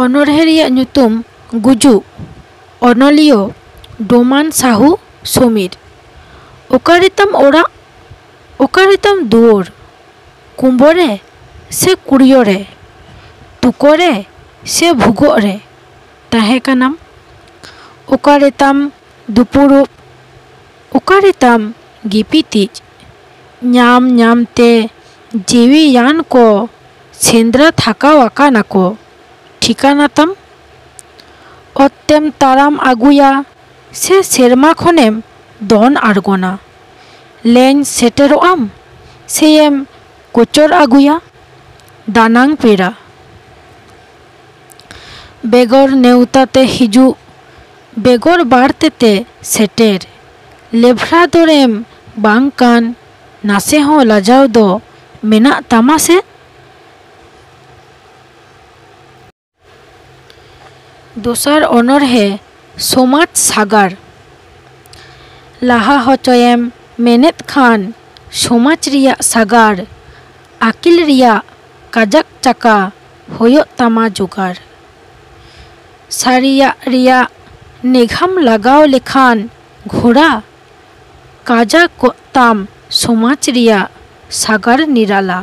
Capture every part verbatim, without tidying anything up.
ᱚᱱᱚᱬᱦᱮ ᱨᱮᱭᱟᱜ ᱧᱩᱛᱩᱢ ᱜᱩᱡᱩᱜ᱾ ᱚᱱᱚᱞᱤᱭᱟᱹ ᱰᱚᱢᱟᱱ ᱥᱟᱦᱩ ᱥᱚᱢᱤᱨ᱾ ᱚᱠᱟᱨᱮ ᱛᱟᱢ ᱚᱲᱟᱜ? ᱚᱠᱟᱨᱮ ᱛᱟᱢ ᱫᱩᱣᱟᱹᱨ? ᱠᱩᱸᱵᱟᱹ ᱨᱮ ᱥᱮ ᱠᱩᱲᱭᱟᱹ ᱨᱮ? ᱛᱩᱠᱟᱹ ᱨᱮ ᱥᱮ ᱵᱷᱩᱜᱟᱹᱜ ᱨᱮ ᱛᱟᱦᱮᱸ ᱠᱟᱱᱟᱢ? ᱚᱠᱟᱨᱮ ᱛᱟᱢ ᱫᱩᱯᱩᱲᱩᱵ? ᱚᱠᱟᱨᱮ ᱛᱟᱢ ᱜᱤᱯᱤᱛᱤᱡ? ᱧᱟᱢ ᱧᱟᱢ ᱛᱮ ᱡᱤᱣᱤᱭᱟᱱ ᱠᱚ ᱥᱮᱸᱫᱽᱨᱟ ᱛᱷᱟᱠᱟᱣ ᱟᱠᱟᱱᱟ ᱠᱚ᱾ ᱴᱷᱤᱠᱟᱹᱱᱟ ᱛᱟᱢ? ᱚᱛ ᱛᱮᱢ ᱛᱟᱲᱟᱢ ᱟᱹᱜᱩᱭᱟ ᱥᱮ ᱥᱮᱨᱢᱟ ᱠᱷᱚᱱᱮᱢ ᱫᱚᱱ ᱟᱬᱜᱚᱱᱟ? ᱞᱮᱧ ᱥᱮᱴᱮᱨᱚᱜ ᱟᱢ ᱥᱮᱭᱮᱢ ᱠᱚᱪᱚᱨ ᱟᱹᱜᱩᱭᱟ? ᱫᱟᱱᱟᱝ ᱯᱮᱲᱟ᱾ ᱵᱮᱜᱚᱨ ᱱᱮᱣᱛᱟ ᱛᱮ ᱦᱤᱡᱩᱜ, ᱵᱮᱜᱚᱨ ᱵᱟᱨᱛᱮ ᱛᱮ ᱥᱮᱴᱮᱨ᱾ ᱞᱮᱵᱷᱨᱟ ᱫᱚᱨᱮᱢ ᱵᱟᱝ ᱠᱟᱱ, ᱱᱟᱥᱮ ᱦᱚᱸ ᱞᱟᱡᱟᱣ ᱫᱚ ᱢᱮᱱᱟᱜ ᱛᱟᱢᱟ ᱥᱮ? ᱫᱚᱥᱟᱨ ᱚᱱᱚᱬᱦᱮ, ᱥᱚᱢᱟᱡᱽ ᱥᱟᱜᱟᱲ᱾ ᱞᱟᱦᱟ ᱦᱚᱪᱚᱭᱮᱢ ᱢᱮᱱᱮᱫ ᱠᱷᱟᱱ, ᱥᱚᱢᱟᱡᱽ ᱨᱮᱭᱟᱜ ᱥᱟᱜᱟᱲ, ᱟᱹᱠᱤᱞ ᱨᱮᱭᱟᱜ ᱠᱟᱡᱟᱠ ᱪᱟᱠᱟ ᱦᱩᱭᱩᱜ ᱛᱟᱢᱟ ᱡᱚᱜᱟᱲ᱾ ᱥᱟᱹᱨᱤᱭᱟᱜ ᱨᱮᱭᱟᱜ ᱱᱮᱜᱷᱟᱢ ᱞᱟᱜᱟᱣ ᱞᱮᱠᱷᱟᱱ ᱜᱷᱚᱲᱟ, ᱠᱟᱡᱟᱠ ᱠᱚᱜ ᱛᱟᱢ ᱥᱚᱢᱟᱡᱽ ᱨᱮᱭᱟᱜ ᱥᱟᱜᱟᱲ ᱱᱤᱨᱟᱞᱟ᱾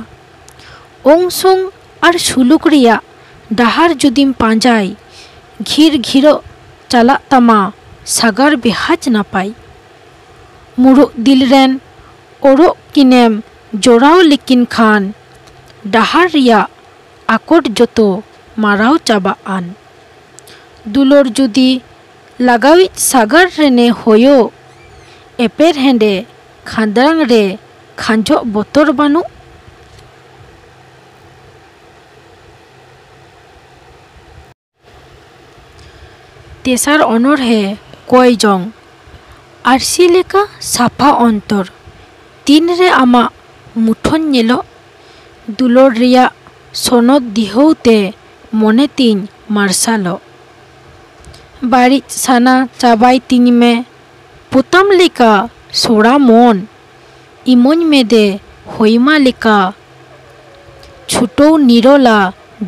ᱚᱝᱥᱚᱝ ᱟᱨ ᱥᱩᱞᱩᱠ ᱨᱮᱭᱟᱜ ᱰᱟᱦᱟᱨ ᱡᱩᱫᱤᱢ ᱯᱟᱸᱡᱟᱭ, ᱜᱷᱤᱨ ᱜᱷᱤᱨᱚᱜ ᱪᱟᱞᱟᱜ ᱛᱟᱢᱟ ᱥᱟᱜᱟᱲ ᱵᱮᱦᱟᱡᱽ ᱱᱟᱯᱟᱭ᱾ ᱢᱩᱨᱩᱜ ᱫᱤᱞ ᱨᱮᱱ ᱚᱨᱚᱜ ᱠᱤᱱᱮᱢ ᱡᱚᱲᱟᱣ ᱞᱮᱠᱤᱱ ᱠᱷᱟᱱ, ᱰᱟᱦᱟᱨ ᱨᱮᱭᱟᱜ ᱟᱠᱚᱴ ᱡᱚᱛᱚ ᱢᱟᱨᱟᱣ ᱪᱟᱵᱟᱜ ᱟᱱ᱾ ᱫᱩᱞᱟᱹᱲ ᱡᱩᱫᱤ ᱞᱟᱜᱟᱣᱤᱡ ᱥᱟᱜᱟᱲ ᱨᱮᱱᱮ ᱦᱳᱭᱳᱜ, ᱮᱯᱮᱨ ᱦᱮᱸᱰᱮ ᱠᱷᱟᱸᱫᱽᱨᱟᱝ ᱨᱮ ᱠᱷᱟᱸᱡᱚᱜ ᱵᱚᱛᱚᱨ ᱵᱟᱹᱱᱩᱜ᱾ ᱛᱮᱥᱟᱨ ᱚᱱᱚᱬᱦᱮ, ᱠᱚᱭ ᱡᱚᱝ᱾ ᱟᱹᱨᱥᱤ ᱞᱮᱠᱟ ᱥᱟᱯᱷᱟ ᱚᱱᱛᱚᱨ, ᱛᱤᱱᱨᱮ ᱟᱢᱟᱜ ᱢᱩᱴᱷᱟᱹᱱ ᱧᱮᱞᱚᱜ? ᱫᱩᱞᱟᱹᱲ ᱨᱮᱭᱟᱜ ᱥᱚᱱᱚᱛ ᱫᱤᱦᱟᱹᱣ ᱛᱮ ᱢᱚᱱᱮ ᱛᱤᱧ ᱢᱟᱨᱥᱟᱞᱚᱜ᱾ ᱵᱟᱹᱲᱤᱡ ᱥᱟᱱᱟ ᱪᱟᱵᱟᱭ ᱛᱤᱧ ᱢᱮ, ᱯᱚᱛᱟᱢ ᱞᱮᱠᱟ ᱥᱚᱲᱟ ᱢᱚᱱ, ᱤᱢᱟᱹᱧ ᱢᱮ ᱫᱮ ᱦᱚᱭᱢᱟ ᱞᱮᱠᱟ ᱪᱷᱩᱴᱟᱹᱣ ᱱᱤᱨᱚᱞᱟ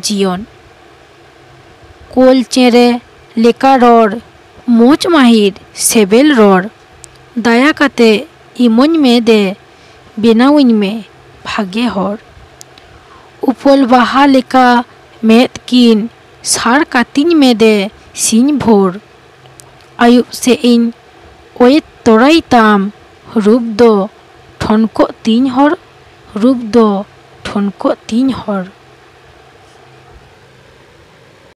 ᱡᱤᱭᱚᱱ᱾ ᱯᱳᱞ ᱪᱮᱬᱮ ᱞᱮᱠᱟ ᱨᱚᱲ, ᱢᱚᱡᱽ ᱢᱟᱹᱦᱤᱨ ᱥᱮᱵᱮᱞ ᱨᱚᱲ᱾ ᱫᱟᱭᱟ ᱠᱟᱛᱮ ᱤᱢᱟᱹᱧ ᱢᱮ ᱫᱮ, ᱵᱮᱱᱟᱣᱤᱧ ᱢᱮ ᱵᱷᱟᱜᱮ ᱦᱚᱲ᱾ ᱩᱯᱟᱹᱞ ᱵᱟᱦᱟ ᱞᱮᱠᱟ ᱢᱮᱫ ᱠᱤᱱ, ᱥᱟᱲ ᱠᱟᱹᱛᱤᱧ ᱢᱮ ᱫᱮ ᱥᱤᱧ ᱵᱷᱳᱨ᱾ ᱟᱹᱭᱩᱵ ᱥᱮᱫ ᱤᱧ ᱚᱭᱮᱛ ᱛᱚᱨᱟᱭ ᱛᱟᱢ, ᱨᱩᱯ ᱫᱚ ᱴᱷᱚᱱᱠᱚᱜ ᱛᱤᱧ ᱦᱚᱲ, ᱨᱩᱯ ᱫᱚ ᱴᱷᱚᱱᱠᱚᱜ ᱛᱤᱧ ᱦᱚᱲ᱾